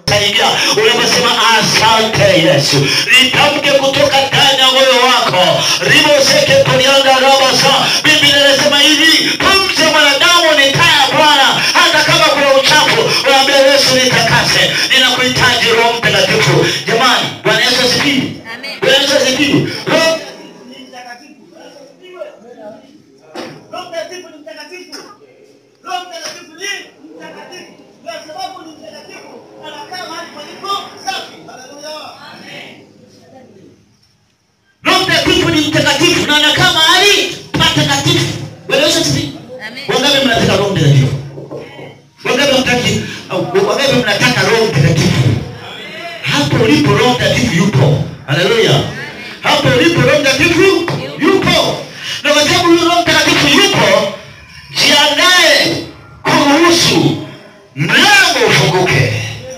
Utaingia unaposema asante Yesu. Litamke kutoka ndani ya moyo wako. Ribo seke polianda robo sa. Biblia inasema hivi, pumzi ya mwanadamu ni taa ya Bwana. Hata kama kuna uchafu, unaambia Yesu nitakase. Ninakuhitaji Roho Mtakatifu. Jamani, Bwana Yesu asifiwe. Amen. Bwana Yesu asifiwe. Roho ni mtakatifu. Roho Mtakatifu ni mtakatifu. Roho Mtakatifu ni mtakatifu. Kwa sababu ni mtakatifu, anakaa mahali palipo safi. Haleluya. Roho Mtakatifu ni mtakatifu na anakaa mahali patakatifu. Bwana Yesu asifiwe. Amen. Wangapi mnataka Roho Mtakatifu? Wangapi mnataka, wangapi mnataka Roho Mtakatifu? Hapo ulipo Roho Mtakatifu yupo. Haleluya. Hapo ulipo Roho Mtakatifu yupo. Na kwa sababu huyo Roho Mtakatifu yupo, jiandae kuruhusu mlango ufunguke.